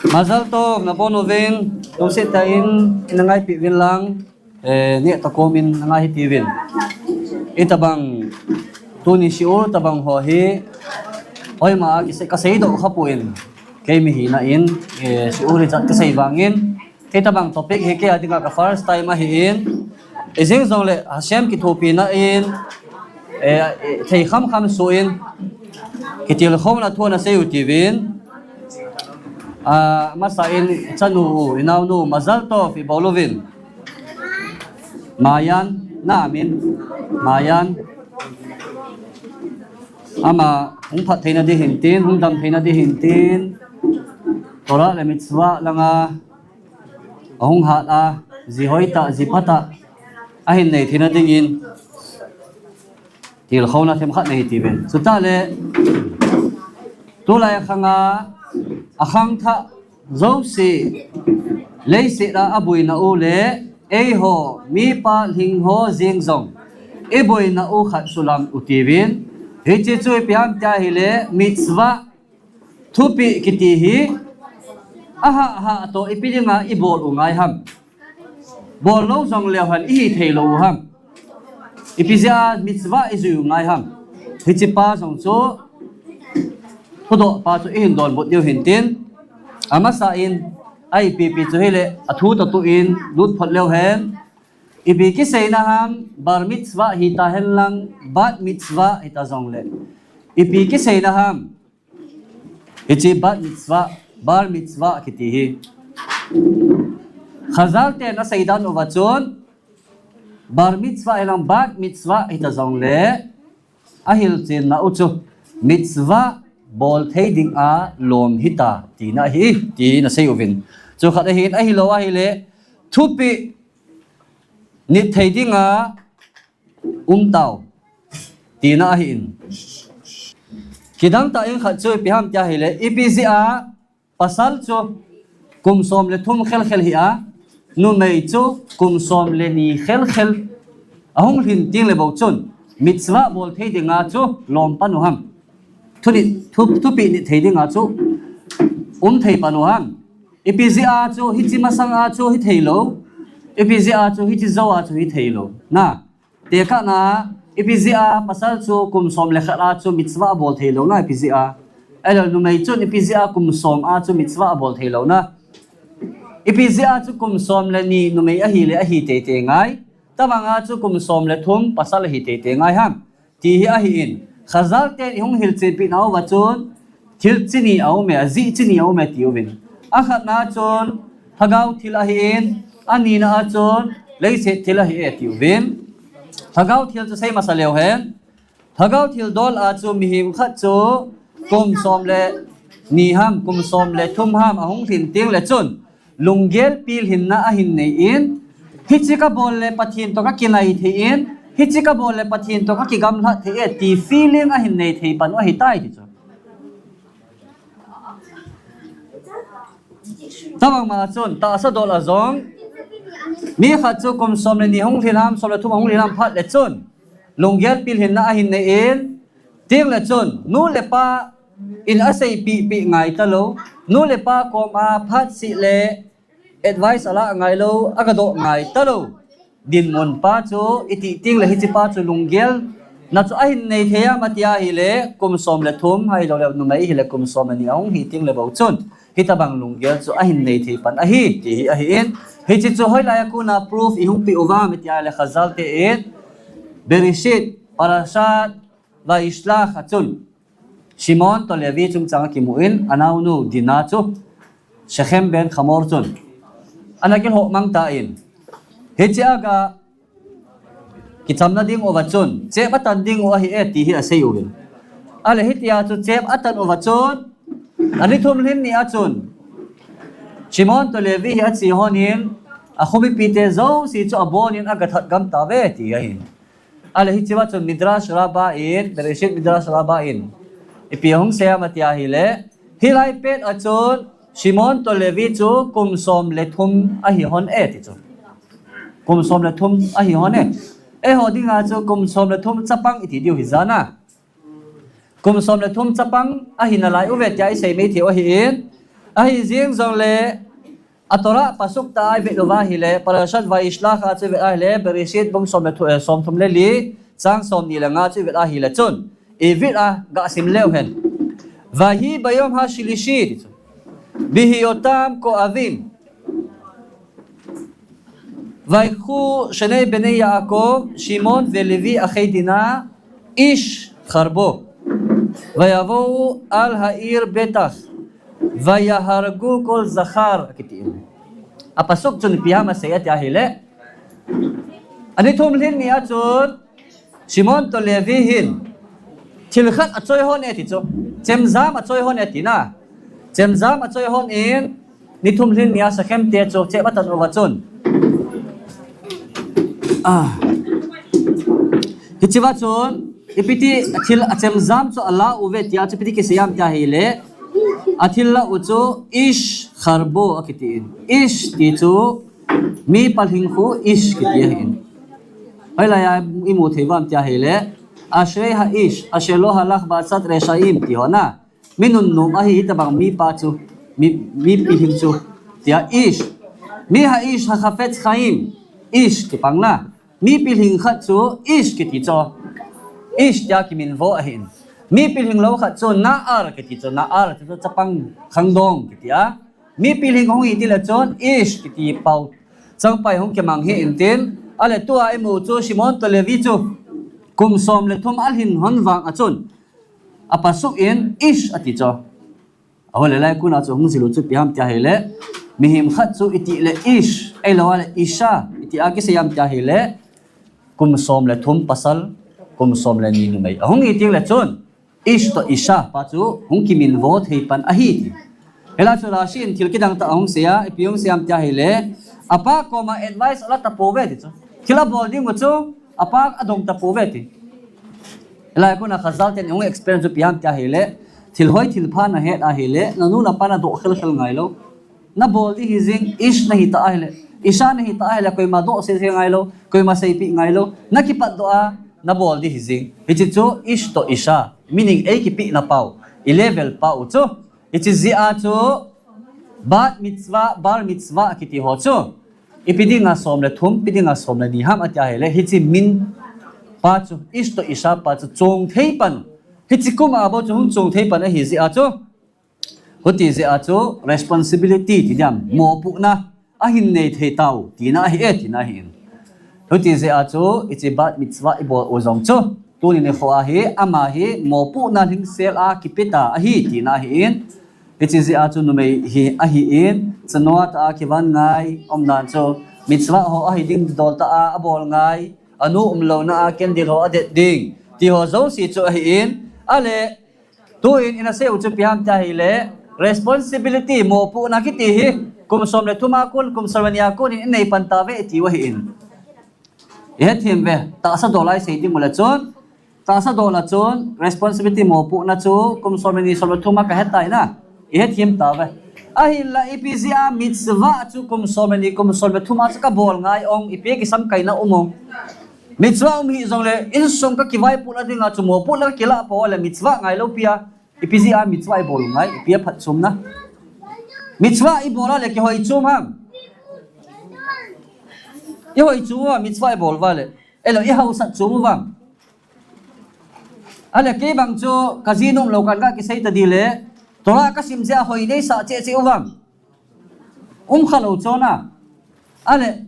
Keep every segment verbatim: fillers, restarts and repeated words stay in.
Mazal tov, nabon uvin, lungset tah in, ina ngaipi uvin lang, eh, neh tah komin, na ngai hiti uvin. Hitabang, tuni shiur tabang ho hi, hoima a kise-, kasei doh kha poi. Kei mi hina in, eh, shiur hi jat kasei vangin, hitabang topic hi kei a dinga ka first time ahin, ijing jongle Hashem kithopina in, eh, eh, thei kham kham suh in, kitilkhouna thu ana sei u tivin, ah, masa in chanu u, inaunu, mazal tov ibol uvin. Mayan, na amin, Mayan. Ama, hung phat theina di hintin, hung dam theina di hintin. Torah le mitzvah langa, ahung hat a, ji hoitah, ji phatah, ahin nei theina dingin. Tilkhouna themkhat nei tivin. Chutah le, tulai khanga, akhangthah jouse, leiset a aboina u le, eiho, mipa lhing ho jeng jong, iboina u khat sulang u tivin. Hiche chu ipi ham tia hile, mitzvah, thupeh kiti hi, aha, aha, toh ipi dinga ibol u ngai ham. Bol lou jongleu hen ihi thei lou u ham. Ipi jeh a mitzvah ijui u ngai ham. Hiche pa jong chu, thudoh pa chu ihin donbut diu hintin. Amasa in, a ipi ipi chu hile, athu toh tuh in, lut phot leu hen. Ipi kiseina ham, bar mitzvah hita hen lang, bat mitzvah hita jongle. Ipi kiseina ham, hiche bat mitzvah, bar mitzvah kiti hi. Chazal ten aseidan uva chun, bar mitzvah hilang bat mitzvah hita jongle, ahilchenna u chu, mitzvah bol thei dinga lom hita, tina ahi, tin asei uvin. Chu khat ahin, ahilou ahile, thupeh nit thei dinga, um tau, tina ahin. Kidang tah in khat chu ipi ham tia hile, ipi jeh a pasal chu kum som le thum khelkhel hi a, numei chu kum som le ni khelkhel ahung lhin teng le bou chun, mitzvah bol thei dinga chu lom pan u ham. Thunit, thu, thupeh nit thei dinga chu um thei pan u ham. Ipi jeh a chu hiche masang a chu hi thei lou. Ipi jeh a chu hiche jou a chu hi thei lou. Na, tekahna, ipi jeh a pasal chu kum som le khat a chu mitzvah abol thei lou na, ipi jeh a. Ahilou numei chun ipi jeh a kum som a chu mitzvah abol thei lou na. Ipi jeh a chu kum som le ni numei ahile ahi teitei ngai. Tabang a chu kum som le thum pasal ahi teitei ngai ham. Ti hi ahin. Chazal ten ihung hilchetpi nauva chun, thil chi ni aume, ajeh chi ni aume ti uvin. Akhatna chun, lhagao thil ahin, anina a chun, leiset thil ahi e ti uvin. Lhagao thil chu sei masa leu hen. Lhagao thil dol a chu mihem khat chu, kum som le ni ham, kum som le thum ham, ahung lhin teng le chun, lunggel pilhinna ahin nei in, hiche kabol le Pathen toh kakinai thei in, hiche kabol le Pathen toh kakigamlhat thei e, ti feeling ahin nei thei pan u ahitai ti chu. Tabang ma chun, tahsa dol a jong, mi khat chu kum som le ni hung lhin ham, som le thum hung lhin ham phat le chun, lunggel pilhinna ahin nei in, teng le chun, nu le pa in asei pihpih ngai talou, nu le pa koma phat sih le advice ala ngai lou, agadoh ngai talou. Dinmun pa chu, iti teng le hiche pa chu lunggel na chu ahin nei thei am ati ahile, kum som le thum, ahilou le numei hile kum som le ni ahung hi teng le bou chun, hitabang lunggel chu ahin nei thei pan ahi, ti hi ahin. Hiche chu hoilai a kona proof ihung pe uvam iti ahile Chazal ten, Bereshit, Parashat, Vayishlach a chun, Shimon toh Levi chungchang akimu in, anaunu Dina chu, Shechem ben Hamor chun, ana kilhoh mang tan. Hiche a ga kichamna ding uva chun, chep atan ding u ahi e ti hi asei uvin. Ahile hitia chu chep atan uva chun, ani thum lhin ni a chun, Shimon toh Levi hi ache hon in, akho mipite jouse chu abon in agathat gam tauve ti ahin. Ahile hichea chun Midrash Rabbah in, Bereshit Midrash Rabbah in, ipi ahung sei am ati ahile, hilai pet a chun Shimon toh Levi chu kum som le thum ahi hon e ti chu. Kum som le thum ahi hon e. Eiho dinga chu kum som le thum chapang iti diu hi jana. Kum som le thum chapang ahi nalai uve tia isei mai thei u ahin. Ahi jeng jongle, a Torah pasuk tah a ivet uva ahile, Parashat Vayishlach a chu ivet ahile, Bereshit bung som le thu, eh, som thum le li, chang som ni le nga chu ivet ahile chun, ivet a gasim leu hen. Vahi bayom hashlishi, ti chu. Bihiyotam koavim. ויקחו שני בני יעקב, שמעון ולוי אחי דינה, איש חרבו, ויבואו על העיר בטח, ויהרגו כל זכר. A pasuk chun ipi ham asei ati ahile, ani thum lhin ni a chun, Shimon toh Levi hin thil khat achoi hon e ti chu. Chemjam achoi hon e tina. Chemjam achoi hon in ni thum lhin ni a Shechem te chu chep atan uva chun. Ah. Hichea chun ipi ti thil achemjam chu ala uve tia chu ipi ti kisei ham tia ahile. Athil la u chu ish kharbo akiti in. Ish ti chu mi palhing khu ish kiti ahin. Hoilai a imu thei uvam tia ahile, Ashrei haish asher lo halach ba'atzat reshaim ti ho na. Mi nunnom ahi hitabang mipa chu, mi, mi pilhing chu, tia ish. Mi haish hachafetz chaim, ish kipang na. Mi pilhing khat chu ish kiti chu. Ish tia kiminvo ahin. Mi pilhing lou khat chu na'ar kiti chu, na'ar ti chu chapang khangdong kiti a. Mi pilhing hung hi tile chun ish kiti pau changpai hung kimang hi intin, ale tua imu chu Shimon toh Levi chu kum som le thum alhin hon vang a chun, a pasuk in ish ati chu. Ahole lai kuna chu hung jil u chu ipi ham tia ahile, mihem khat chu iti le ish, ahilou le isha, iti a kisei ham tia ahile, kum som le thum pasal, kum som le ni numei. Ahung hi teng le chun, ish toh isha pa chu hung kiminvo thei pan ahi ti. Hilai chu Rashi in thil kidang tah ahung sei a, ipi hung sei ham tia ahile, apa koma advice ala tapouve ti chu. Thil abol ding u chu, apa adong tapouve ti. Hilai kuna Chazal ten hung explain chu ipi ham tia ahile, thil hoi thil pha nahet ahile, nanu napa nadoh khelkhel ngai lou. Nabol di hi jing, ish nahi ta ahile, isha nahi ta ahile, koima doh sese ngai lou, koima seipi ngai lou, nakipat doh a, nabol di hi jing. Hiche chu ish toh isha, meaning eikipehna pau, i level pau chu. Hiche jeh a chu, bat mitzvah, bar mitzvah kiti ho chu. Ipi dinga som le thum, ipi dinga som le ni ham ati ahile, hiche min pa chu, ish toh isha pa chu, chong thei pan. Hiche kum a bou chu, hung chong thei pan ahi jeh a chu. Huti jeh a chu responsibility ti diam, mopohna ahin nei thei tau, tina ahi e, tina ahi in. Huti jeh a chu, hiche bat mitzvah ibol u jong chu, tuni nikho a hi, ama hi mopohna lhingsel a kipe ta ahi, tina ahi in. Hiche jeh a chu numei hi ahi in, chanu tah a kivan ngai, umdan chu, mitzvah ho ahi ding dol tah a abol ngai, anu umlouna a candle ho adet ding, ti ho jouse chu ahi in, ale, Tuin ina sei u chu ipi ham tia ahile, responsibility, mopohna kiti hi, kum som le thum a kon, kum som le ni a kon in inei pan tauve iti u ahi in. Ihet him uve, tahsa dol a isei ding u le chun, tahsa dol a chun, responsibility mopohna chu, kum som le ni som le thum a kahet tai na, ihet him tauve. Ahinla ipi jeh a mitzvah chu kum som le ni, kum som le thum a chu kabol ngai ong, ipi kisam kaina um ong. Mitzvah um hi jongle, insung kakivaipohna dinga chu mopohna kakilah pou le mitzvah ngai lou pi a. Ipi jeh a mitzvah ibol u ngai, ipi a phatchomna. Mitzvah ibol a le kihoi chom ham. Ihoi chom uva mitzvah ibol uva le. Ahilou, ihaosat chom uvam. Ale kei bang chu kaji nom lou kan kakisei ta di le. Torah kasim jeh a hoi deisah cheh cheh uvam. Um kha lou chon a. Ale,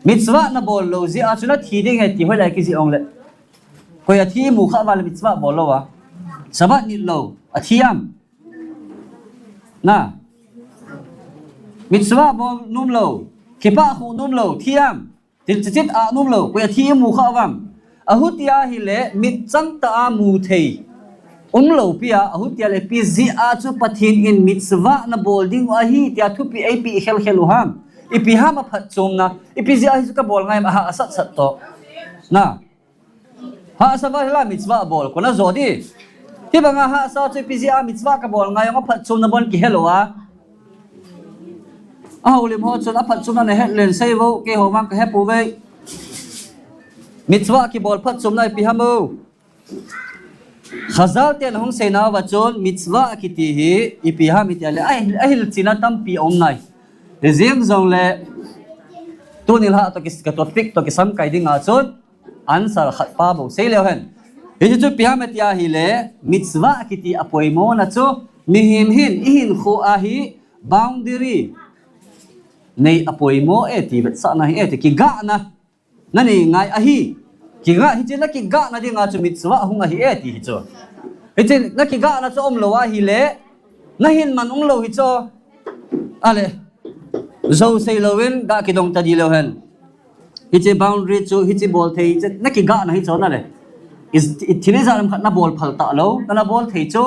mitzvah nabol lou jeh a chu nathi ding ahi ti hoilai kijih ong le. Koi athi imu kha uva le mitzvah bol lou a. Shabbat nit lou, athi am. Na. Mitzvah bol nom lou, kippah khu nom lou, thi am. Thil chichit a nom lou, koi athi imu kha uvam. Ahuti ahile, mitchang tah a mu thei. Um lou pi a, ahuti ahile, ipi jeh a chu Pathen in mitzvah nabol ding u ahi, tia thupeh eipeh khelkhel u ham. Ipi ham aphatchomna, ipi jeh a hichu kabol ngai ham, ahahsat sat toh. Na. Hahsa uva hila mitzvah bol, kona jo di. Hibanga hahsa chu ipi jeh a mitzvah kabol ngai ham aphatchomna bon kihel u a. Ahoulim ho chun aphatchomna nahet len sei vo, keiho vang kahe pouve. Mitzvah kibol phatchomna ipi ham o. Khazal ten hung seina uva chun mitzvah kiti hi ipi ham iti a le, a, a hilchetna tampi aum nai. Hijeng jongle tuni lha toh kis-, ka topic toh kisamkai dinga chun answer khat pa bou sei leu hen. Hichu ipi ham iti a hile, mitzvah kiti apoimona chu mihem hin ihinkho a hi boundary nei apoimo e ti vetsahna hi e ti kigahna. Nanei ngai ahi. Kiga, hiche nakigahna dinga chu mitzvah hung ahi e ti hichu. Hiche nakigahna chu umlou ahile, nahin man umlou hichu. Ale, jou sei louvin ga kidong tadi leu hen. Hiche boundary chu, hiche bol thei, hiche nakigahna hichu nale. Is, i thil ijat lam khat nabol phal talou, na, nabol thei chu,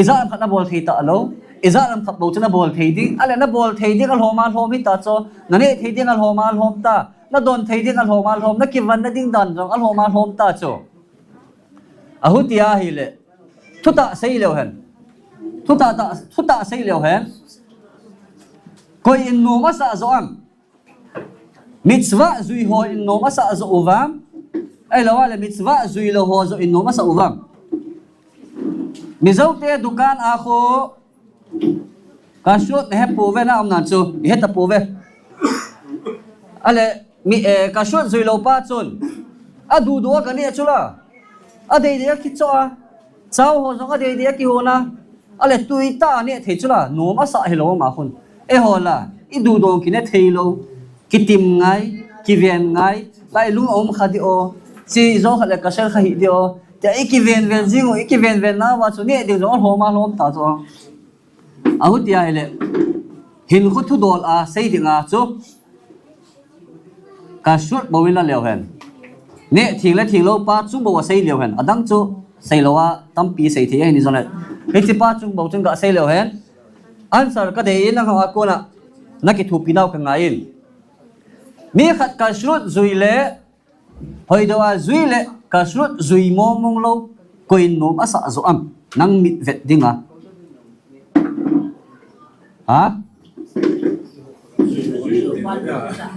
ijat lam khat nabol thei talou, ijat lam khat bou chu nabol thei ding, ale nabol thei ding alhom alhom hita chu, naneh thei ding alhom alhom ta, nadon thei ding alhom alhom, nakivanna ding dan jong alhom alhom ta chu. Ahuti ahile, thutah sei leu hen. Thutah, tah, thutah sei leu hen. Koi in nom asah joh am? Mitzvah jui ho in nom asah joh uvam? Ahilou ale mitzvah jui lou ho joh in nom asah uvam? Mizote dukan a khu kashrut nahe pouve na umnan chu, ihet tapouve. Ale, mi, eh, kashrut jui lou pa chun adudu a kaneh chu la. Adeidei a kichoh a. Chao ho jong adeidei a kihon a. Ale tui tah a neh thei chu la, nom asah hilou ama khun. Eiho la, idudong kineh thei lou. Kitim ngai, kiven ngai, lai lung aum kha di o. Chi jo khat le kasel kha hi di o. Tia ikiven ven jing u, ikiven ven nauva chu neh ding jong alhom alhom ta chu. Ahuti ahile, hinkho thudol a sei dinga chu kashrut bou in la leu hen. Neh theng le theng lou pa chung bou a sei leu hen. Adang chu sei lou a tampi sei thei ahi ni jongle, hiche pa chung bou chun ga sei leu hen. Answer kadei in nangho a kona nakithopi nau kangai in. Mi khat kashrut jui le, hoidou a jui le, kashrut jui mong mong lou, koi in nom asah joh am? Nang mit vet dinga. Ha?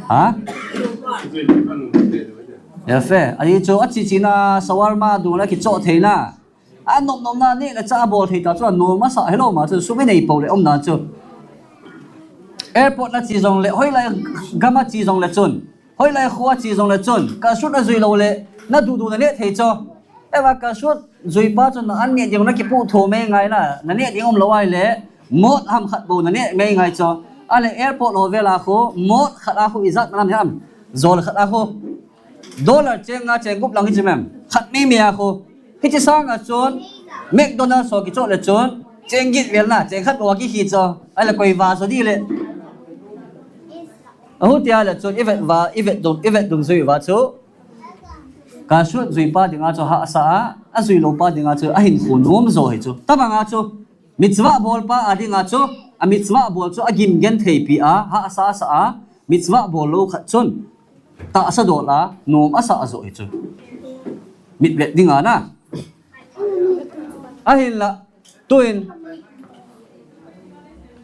Ha? Yafe. Ahi chu achi china shawarma dun a kichoh theina. Anop nopna neh le chah abol thei ta chu anom asah hilou ma chu sum inei pou le umna chu. Airport nache jongle, hoilai gam a che jongle chun, hoilai kho a che jongle chun, kashrut ajui lou le, nadudu naneh thei chu. Eva kashrut jui pa chun na an neh ding nakipuh tho mei ngai na, naneh ding umlou ahile, mot ham khat bou naneh mei ngai chu. Ale airport ho vel a khu, mot khat a khu ijat nam ham, jol khat a khu. Dollar cheng nga cheng gup lang hichu mem. Khat mei mei a khu. Hiche sanga chun McDonald's ho kichoh le chun cheng get vel na, cheng khat bou a kikhi chu. Ahile koi va jo di le. Ahuti ahile chun ivet va, ivet dung, ivet dungjui uva chu kashrut jui pa dinga chu hahsa a, ajui lou pa dinga chu ahinkho nom jo hi chu. Tabang a chu Mitzvah bol pa a dinga chu, a mitzvah bol chu agim genthei pi a, hahsa sa a, mitzvah bol lou khat chun tahsa dol a, nom asah joh hi chu. Mit vet dinga na. Ahinla, tuin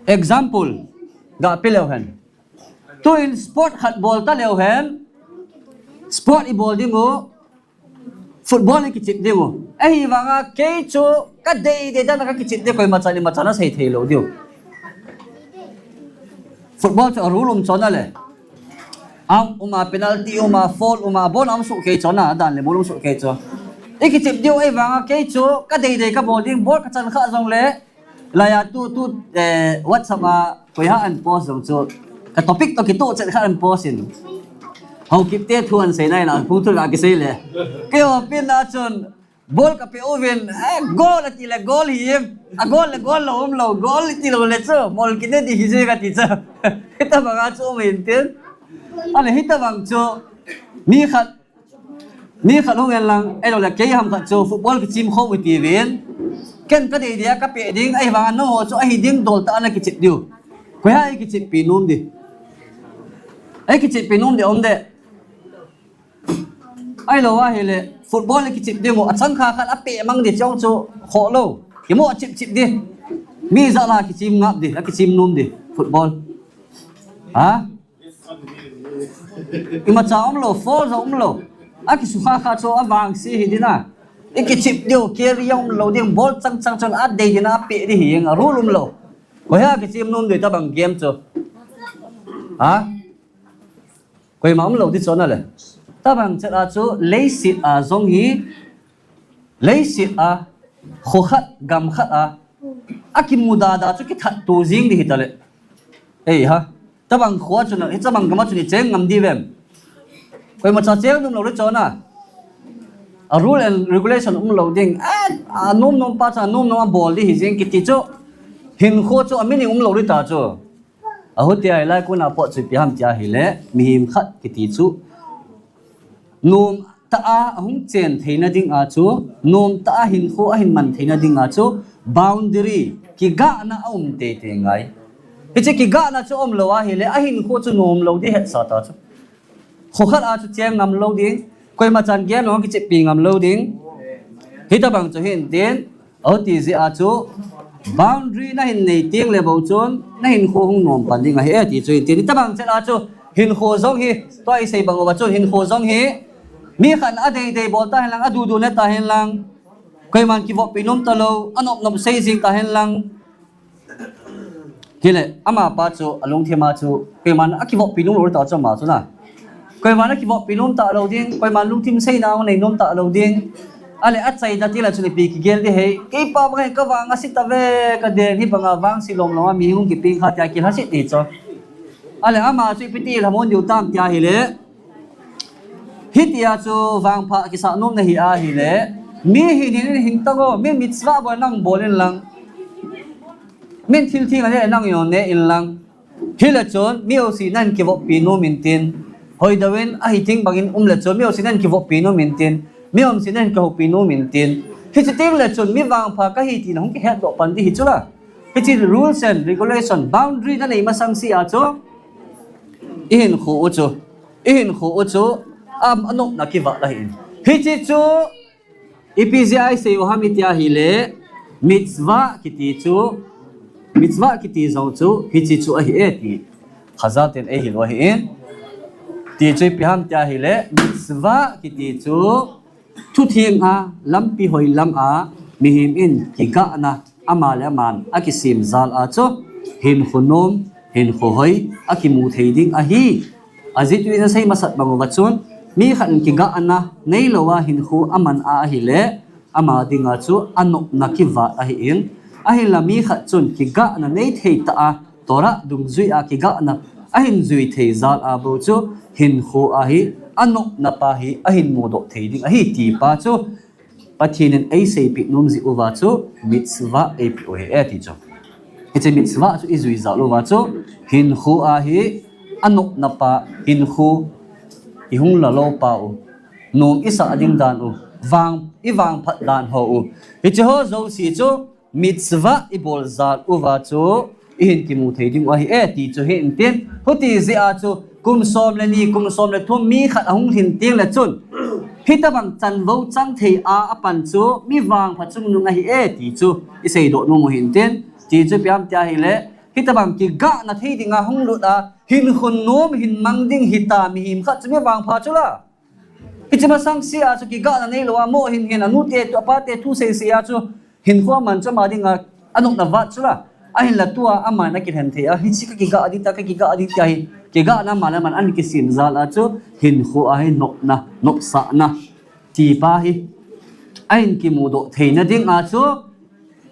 example ga pe leu hen. Tuin sport khat bol ta leu hen. Sport i bol ding u, football i kichep ding u. Ahivanga kei chu ka dei dei dan a ka kichep ding, koima chan imacha na sei thei lou diu. Football chu a rule um chon a le. Am uma, penalty uma, foul uma, ball um soh kei chon a, dan le ball um soh kei chu. I kichep diu ahivanga kei chu ka dei dei ka bol ding, ball ka chan kha jong le. Laiya tu, tu, eh, WhatsApp a koi ha an post jong chu. Ka topic toh kitoh chet kha an post in. Haokip te thu an sei nai na, phung thu la kisei le. Kei ho pin na chun, ball ka pe uvin, eh, goal ati le goal hi em. A goal le goal lou um lou, goal ati lou le chu, mol kine di hi je ka ti chu. Hitabang a chu um in tin. Ale hitabang chu, mi khat Mi khat hung en lang, ahilou le kei ham khat chu football kichim khom u ti uvin. Ken ka dei dia ka pe ding, ahivang nangho chu ahi ding dol tah a na kichep diu. Koi ha i kichep pi nom di. I kichep pi nom di um de. Ahilou ahile, football i kichep ding u, achang kha khat a pe mang di chong chu kho lou. Kimo chep chep di. Mi ja la kichim ngap di, a kichim nom di, football. Ha? Imacha um lou, foul jong um lou. A kisukha kha chu avangse hi ding a. Ikichip diu, carry a umlou ding, bol chang chang chun adei ding a pe ding hi, a rule umlou. Koiham kichim nom ding tabang game chu. Ha? Koima umlou ding chu nale. Tabang chet a chu leiset a jong hi, leiset a, kho khat, gam khat a, akimu dada chu kithat tu jing ding hi tale. Ei ha. Tabang kho chu na, hi tabang gam a chu ni cheng ngam ding vem. Koima cha cheng nom lou ding chu na. A rule and regulation umlou ding. A, a nom nom pa cha nom nom a bol ding hi jing kiti chu. Hinkho chu a meaning umlou ding ta chu. Ahuti a hilai kona pot chu ipi ham tia hile, mihem khat kiti chu. Nom tah a ahung chen theina ding a chu, nom tah a hinkho ahin man theina ding a chu, boundary, kigahna a um tei tei ngai. Hiche kigahna chu umlou a hile, ahinkho chu nom lou ding hetsa ta chu. Kho khat a chu cheng ngam lou ding, koima chan game lou kichep pi ngam lou ding. Hitabang chu hin tin, Ahuti jeh a chu, boundary nahin nei teng le bou chun, nahinkho hung nom pan ding ahi e ti chu hin tin. Hitabang chet a chu, hinkho jong hi, tua isei bang uva chun, hinkho jong hi, mi khat in adei dei bol ta hen lang, adudu ne ta hen lang, koiman kivoppi nom talou, anop nop sei jing ta hen lang. Hile, amapa chu, alungthim a chu, koiman akivoppi nom lou ta chu ama chu na. Koiman akivoppi nom talou ding, koiman lungthim seina nei nom talou ding. Ale achaina teng le chun ipi kigel ding hi. Keipa bang hi kavang asi tave, kaden hi banga vangse lom lom a mi hung kipeng kha tia kilhaset ding chu. Ale ama chu ipi ti lhamon diu tam tia hile. Hitia chu vangpha kisah nom nahi a hile. Mi hin hin hin tang o, mi mitzvah bol nang bol in lang. Min thil theng a ne nang jong ne in lang. Hile chun, mi jouse nahin kivoppi nom in tin. Hoidoh in ahi thing bangin um le chun, mi jouse nahin kivoppi nom in tin. Mi jouse nahin kihoupi nom in tin. Hiche teng le chun, mi vangpha kahi tina hung kihetdoh pan ding hi chu la. Hiche rules and regulation, boundary nanei masang sea chu. Ihinkho u chu. Ihinkho u chu. Am anopna kivah la hin. Hiche chu. Ipi jeh a isei u ham itia hile, mitzvah kiti chu, mitzvah kiti jong chu, hiche chu ahi e ti. Khazal ten eihil u ahi in. Ti chu ipi ham tia hile, mitzvah kiti chu, thutheng a, lampi hoi lam a, mihem in kigahna, ama le aman akisem jal a chu, hinkho nom, hinkho hoi, akimu thei ding ahi. Ajeh chu in asei masat bang uva chun, mi khat in kigahna neilou a hinkho aman a ahile, ama dinga chu anopna kivat ahi in. Ahinla mi khat chun kigahna nei thei tah a, Torah dungjui a kigahna ahin jui thei jal a bou chu, hinkho a hi anopna pa hi ahin mudoh thei ding ahi ti pa chu, Pathen in eiseipeh nom jeh uva chu mitzvah eipeh u ahi e ti chu. Hiche mitzvah chu ijui jal uva chu hinkho a hi anopna pa hinkho ihung la lou pa u. Nom isah ding dan u. Vang, ivangphat dan ho u. Hiche ho jouse chu mitzvah ibol jal uva chu ihin kimu thei ding u ahi e ti chu hi in tin. Huti jeh a chu kum som le ni, kum som le thum mi khat ahung lhin teng le chun. Hitabang chanvo chang thei a apan chu mi vangpha chungnung ahi e ti chu iseidoh nom u hi in tin. Ti chu ipi ham tia hile. Hitabang kigahna thei dinga hung lut a, hinkho nom hin mang ding hita mihem khat chu mi vangpha chu la. Hiche masang sea chu kigahna neilou a, mo hin hin anute tu apate thu sei sei a chu hinkho aman chu ama dinga anopna vat chu la. Ahinla tua aman akilhen thei a, hiche kakigah ding ta, kakigah ding tia hi. Kigahna ama le aman ahin kisem jal a chu hinkho a hi nopna, nopsahna ti pa hi ahin kimudoh theina dinga chu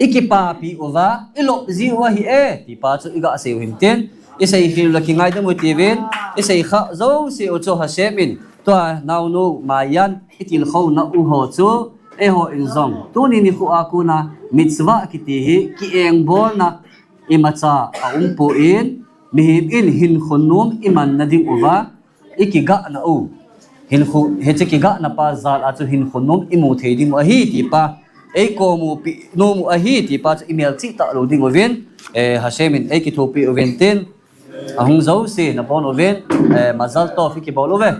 ikipapi uva, ilop ji u ahi e, ti pa chu iga sei u hin tin. Isei khel u le kingaidam u hitin, isei kha jouse u chu Hashem in, tua naonu Mayan, itilkhouna u ho chu, eiho in jong. Tuni nikho a kona, mitzvah kiti hi, kiengbolna, imacha aumpoi, mihem in hinkho nom imanna ding uva, ikigahna u. Hinkho, hiche kigahna pa jal a chu hinkho nom imu thei ding u ahi ti pa. Eikom u pi nom u ahi ti pa chu imelchih talou ding uvin. Eh, Hashem in eikithopi uvin tin. Ahung jouse nabon uvin. Eh, Mazal Tov ikibol uve.